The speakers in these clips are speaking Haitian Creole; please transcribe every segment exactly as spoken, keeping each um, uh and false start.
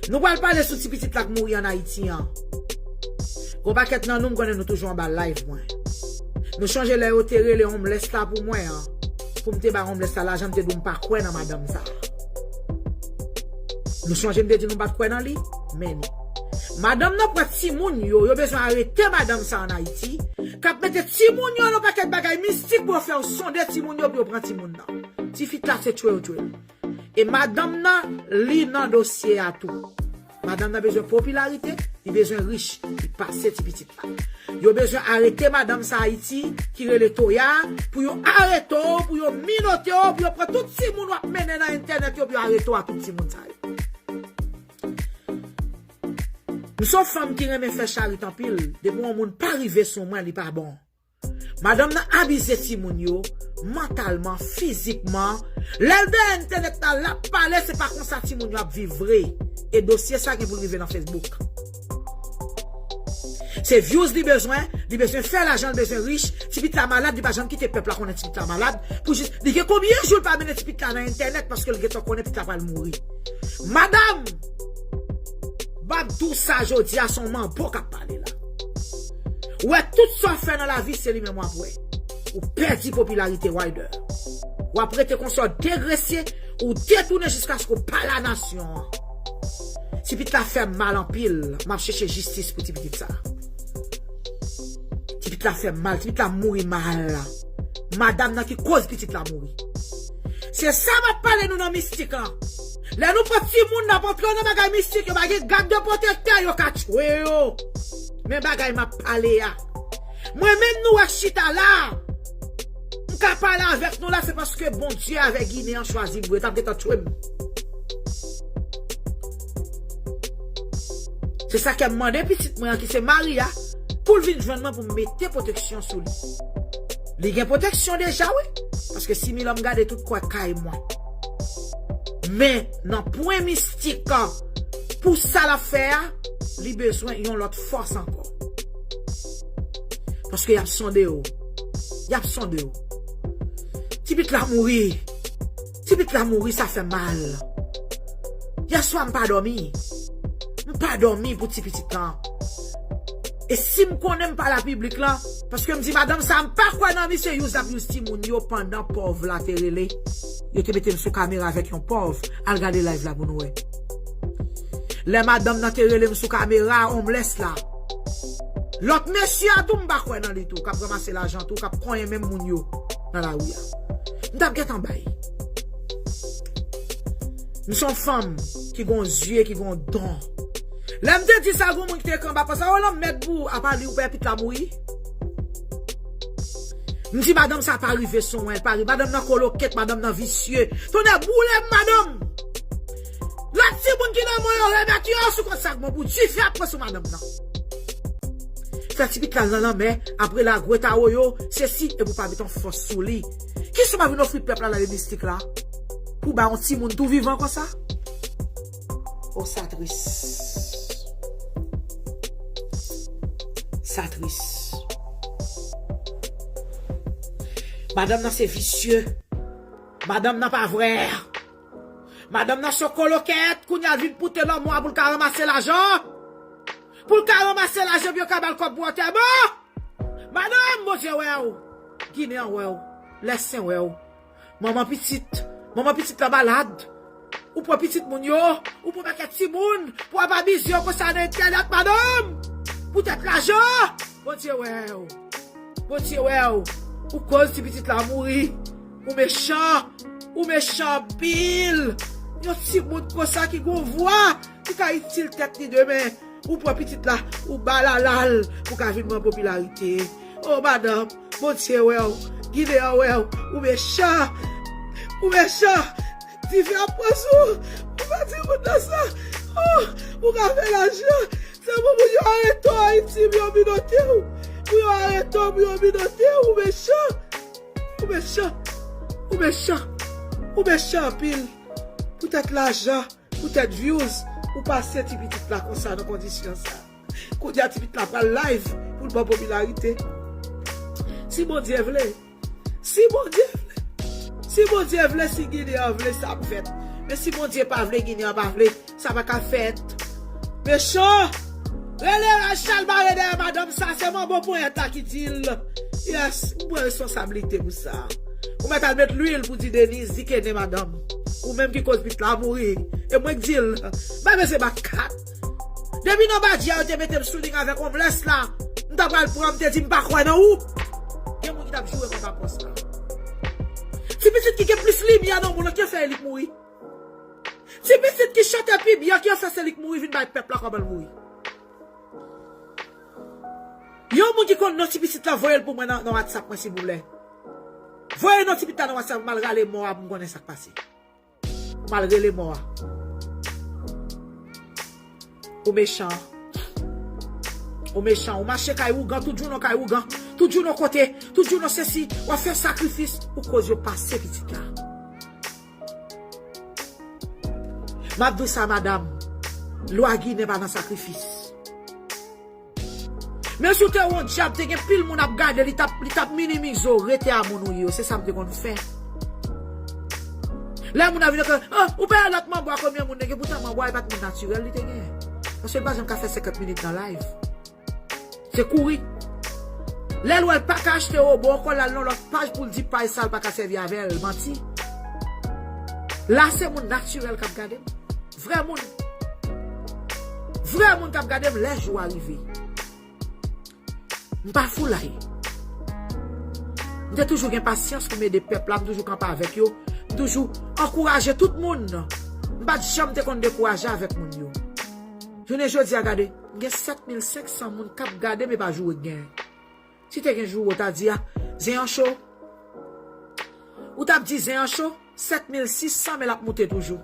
Nou pral pale sou ti pitit la k mouri ann Ayiti an. Gon pakèt nan nou, m konnen nou toujou anba live mwen. Nou chonje lè yo te rele homeless la pou mwen an, pou m te ba homeless la lajan, m te di w m pa kwè nan madanm sa. Nou chonje m te di nou m pa t kwè nan li? Men ni. Madanm nan pran timoun yo, yo bezwen arete madanm sa ann Ayiti, k ap mete timoun yo nan pakèt bagay mistik pou yo fè yo sonde timoun yo, pou yo pran timoun nan. Ti fi la se tchwe yo tchwe l. E madanm nan, li nan dosye a tou. Madanm nan bezwen popilarite, li bezwen rich, li pase ti pitit la. Yo bezwen arete madanm sa Ayiti, ki rele Toya, pou yo arete w, pou yo minote w, pou yo pran tout timoun w ap mennen nan entènèt yo, pou yo arete w ak tout timoun sa yo. M se yon fanm ki renmen fè charit anpil, depi yon moun pa rive sou mwen, li pa bon. Madanm nan abize timoun yo, mantalman, fizikman. Lè l dèyè entènèt la, l ap pale, se pa konsa timoun yo ap viv vre. E dosye sa gen pou l rive nan Facebook. Se views li bezwen, li bezwen fè lajan, li bezwen rich. Ti pitit la malad, li pa janm kite pèp la konnen ti pitit la malad. Pou jis, li gen konbyen jou l pa mennen ti pitit la nan entènèt paske l gentan konnen pitit la pral mouri. Madanm, m ap di w sa jodi a, se yon manbo k ap pale la. Ou wè, tout sa w fè nan lavi, se li menm w ap wè. Ou pèdi popilarite, Wilder. W ap rete konsa, w degresye, ou detounen jiskaske w pa la nasyon an. Ti pitit la fè m mal anpil, m ap chèche jistis pou ti pitit sa. Ti pitit la fè m mal, ti pitit la mouri mal. Madanm nan ki koz pitit la mouri. Se sa m ap pale nou nan mistik lan. Lè nou pran timoun n ap antre nan bagay mistik, yo pa gen gad de pwotektè, yo ka tchwe yo. Men bagay m ap pale a. Mwen menm nou wè chita la. M ka pale avèk nou la, se paske Bondye avè Ginen an chwazi m, yo t ap gentan tchwe m. Se sa ke m mande pitit mwen an ki se Maria, pou l vin jwenn mwen pou m mete pwoteksyon sou li. Li gen pwoteksyon deja, wi. Paske si Milan m gade tout kwè kay mwen. Men, nan pwen mistik an, pou sa l ap fè a, li bezwen yon lòt fòs ankò. Paske y ap sonde w. Y ap sonde w. Ti pitit la mouri. Ti pitit la mouri, sa fè mal. Yèswa, m pa dòmi. M pa dòmi pou ti pitit lan. E si m konnen m pa la piblik lan, paske m di madanm sa, m pa kwè nan misye, use ap use timoun yo pandan pòv la te rele. Yo te mete m sou kamera avèk yon pòv. Al gade live la pou nou wè. Lè madanm nan te rele m sou kamera, homeless la. Lòt mesye a tou, m pa kwè nan li tou, k ap ranmase lajan tou, k ap konyen menm moun yo nan lari a. M t ap gentan bay. M se yon fanm ki gon zye, ki gon don. Lè m te di sa, gon moun ki te kanpe ap panse, "O, lanmèd pou ou, apa li ou pè pit la mouri?" M di, "Madanm sa pa rive sou mwen, pa rive. Madanm nan kolokèt, madanm nan visye. Tonnè boule m, madanm!" Lòt timoun ki nan mwen yo remèt yo sou kont sa k bon pou dife ap pran sou madanm nan. Fè ti pit la nan lanmè, apre la gwet awoyo, sesi, epi w pa met yon fòs sou li. Kisa w pa vin ofri pèp la nan mistik la? Pou ba yon timoun tou vivan konsa? O, sa tris. Sa tris. Madanm nan se visye. Madanm nan pa vrè. Madanm nan se kolokèt, kounye a l vin pote lanmò a pou l ka ranmase lajan. Pou l ka ranmase lajan, pou yo ka ba l kòb pou antèman. Madanm, Bondye wè w. Ginen an wè w. Lèsen wè w. Manman pitit. Manman pitit la malad. Ou pran pitit moun yo. Ou pran pakèt timoun. Pou ap abize yo konsa nan entènèt, madanm. Poutèt lajan. Bondye wè w. Bondye wè w. Ou koz ti pitit la mouri. Ou mechan. Ou mechan anpil. Yon timoun konsa ki gon vwa, ki ka itil tèt li demen. Ou pran pitit la, ou ba l al, pou ka vin pran popilarite. O, madanm, Bondye wè w. Ginen an wè w. Ou mechan. Ou mechan. Dife ap pran sou ou. Ou pa di moun nan sa. O, ou ka fè lajan. Se pou moun yo arete w Ayiti, pou yo minote w. Pou yo arete w, pou yo minote w. Ou mechan. Ou mechan. Ou mechan. Ou mechan anpil. Poutèt lajan, poutèt views, ou pase ti pitit la konsa nan kondisyon sa. Kounye a ti pitit la pral live pou l ba w popilarite. Si Bondye vle, si Bondye vle, si Bondye vle, si Ginen an vle, sa ap fèt. Men si Bondye pa vle, Ginen an pa vle, Sa pa ka fèt. Mechan! Rele Rachel bare dèyè madanm sa, se manbo ponyèt la ki di l. Yes, m pran responsablite pou sa. Ou mèt al met lwil pou di Deniz, di Kene madanm. Ou menm ki koz pitit la mouri. E mwen k di l. Bay mesye bak kat. Depi nan badji a yo te mete m sou liy avèk homeless la, m ta pral pran, m te di m pa kwè nan ou. Gen moun ki t ap joure mwen pa pòs la. Ti pitit ki gen plis limyè nan mond lan, ki fè li k mouri? Ti pitit ki chante pi byen, ki fè se li k mouri, vin bay pèp la kòman l mouri. Yon moun ki konn non ti pitit la, voye l pou mwen nan, nan WhatsApp mwen, silvouplè. Voye non ti pitit la nan WhatsApp, m al rale mò a pou m konnen sa k pase. M al rele mò a. Ou mechan. Ou mechan. Ou mache kay ougan, tout jounen kay ougan. Tout jounen kote, tout jounen sesi. W ap fè sakrifis pou koz yo pase pitit la. M ap di w sa, madanm. Lwa Ginen pa nan sakrifis. Men si w te yon dyab, te gen pil moun ap gade, li t ap, li t ap minimize w, rete a moun ou ye yo. Se sa m te konn fè. Lè moun ap vin ke, oh, ou pa wè lòt manbo a konbyen moun te gen, poutan manbo a e pa t moun natirèl li te gen. Paske l pa janm ka fè senkant minit nan live. Se kouri. Lè l wè l pa ka achte robo ankò, l al nan lòt paj pou l di paj sa l pa ka sèvi avè l. Manti. La se moun natirèl k ap gade m. Vrè moun. Vrè moun k ap gade m lè jou a rive. M pa foulay. M te toujou gen pasyans pou m ede pèp la, m toujou kanpe avèk yo, m toujou ankouraje tout moun. M pa t janm te konn dekouraje avèk moun yo. Jounen jodi a, gade, m gen sèt mil senk san moun k ap gade m, e pa joure k genyen. Si te gen joure, w ta di a, zen an cho. Ou t ap di zen an cho, sèt mil sis san, men l ap moute toujou.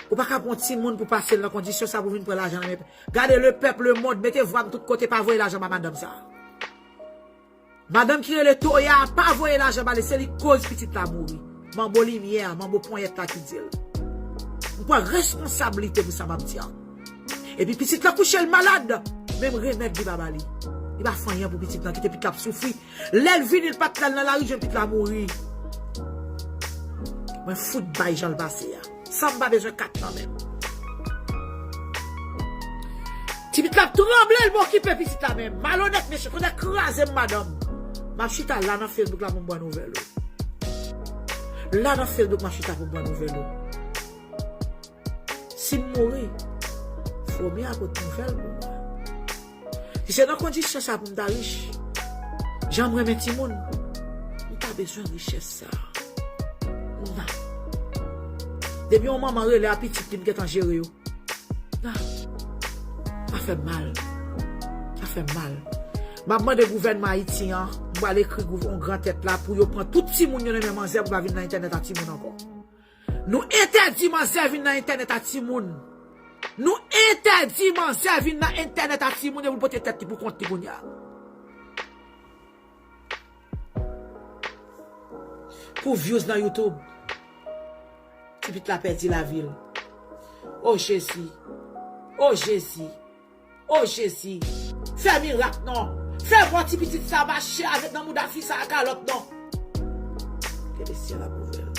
Ou pa ka pran timoun pou pase l nan kondisyon sa pou vin pran lajan nan men. Gade le pèp, le mond, mete vwa m tout kote, pa voye lajan ba madanm sa. Madanm ki rele Toya a, pa voye lajan ba li, se li k koz pitit la mouri. Manbo limyè, manbo ponyèt la ki di l. M pran responsablite pou sa m ap di a. Epi pitit la kouche l malad, menm remèd li pa ba li. Li pa fè anyen pou pitit la, kite pitit la ap soufri. Lè l vini, l pa t la, l nan lari, jwenn pitit la mouri. Mwen fout bay jan l pase a. San m pa bezwen kat nan men m. Ti pitit la ap tranble, l pa okipe pitit la menm. Malonèt, mesye, tonnè kraze m, madanm. M ap chita la nan Facebook la pou m pran nouvèl ou. La nan Facebook, m ap chita pou m pran nouvèl ou. Si m mouri, Fromi a pot nouvèl pou mwen. Si se nan kondisyon sa pou m ta rich, jan m renmen timoun, m pa bezwen richès sa. Non. Depi yon manman rele a pitit li, m gentan jere yo. Non. Sa fè m mal. Sa fè m mal. M ap mande gouvènman Ayiti an, m pral ekri gouv-, yon gran tèt la pou yo pran tout timoun yo nan men manzè pou pa vin nan entènèt a timoun ankò. Nou entèdi manzè vin nan entènèt a timoun. Nou entèdi manzè vin nan entènèt a timoun epi l pote tèt li pou kont li kounye a. Pou views nan YouTube. Ti pitit la pèdi lavi l. O Jezi. O Jezi. O Jezi, fè mirak non. Fè mò ti pitit sa mache avèk nan mouda fi sa a kalòt non. Ke Lesyèl ap ouvè l.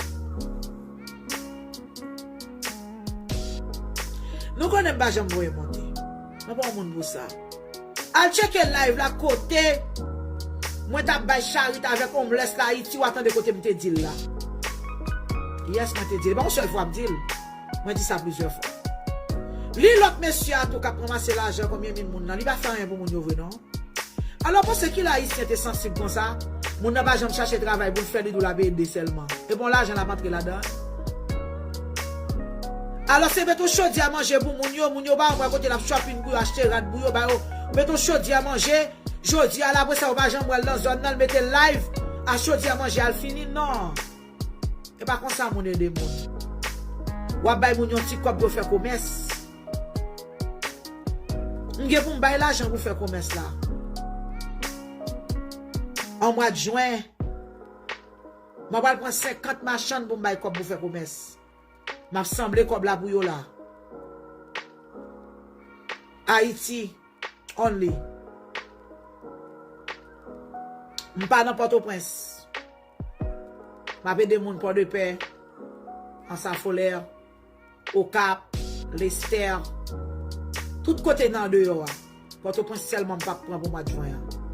Nou konnen m pa janm voye monte. Mwen pa yon moun pou sa. Al tcheke live la kote mwen t ap bay charite avèk homeless la Ayiti, w a tande kote m te di l la. Yes, mwen te di l. E pa yon sèl fwa m di l. Mwen di sa plizyè fwa. Li lòt mesye a tou k ap ranmase lajan konbyen mil moun nan, li pa fè anyen pou moun yo vre non. Alò, panse kilè Ayisyen te sansib konsa? Moun nan pa janm chache travay pou l fè, li di w l ap ede sèlman. E bon, lajan l ap antre ladan. Alò, se mete yon chodyè manje pou moun yo, moun yo pa wè kote l ap shopping pou yo, achte rad pou yo, ba yo. Mete yon chodyè manje, jodi a la, apre sa, yo pa janm wè l nan zòn nan, l mete live, a chodyè manje a l fini, non. E pa konsa moun ede moun. W ap bay moun yon ti kòb pou yo fè komès. M gen pou m bay lajan pou fè komès la. An mwa jen, mwen pral pran senkant machann pou m bay kòb pou fè komès. M ap sanble kòb la pou yo la. Ayiti. Only. M pa nan Pòtoprens. M ap ede moun Pòdepè, Anse à Follet. Okap, Lestè, tout kote nan deyò a. Pòtoprens sèlman m p ap pran pou mwa de jen an.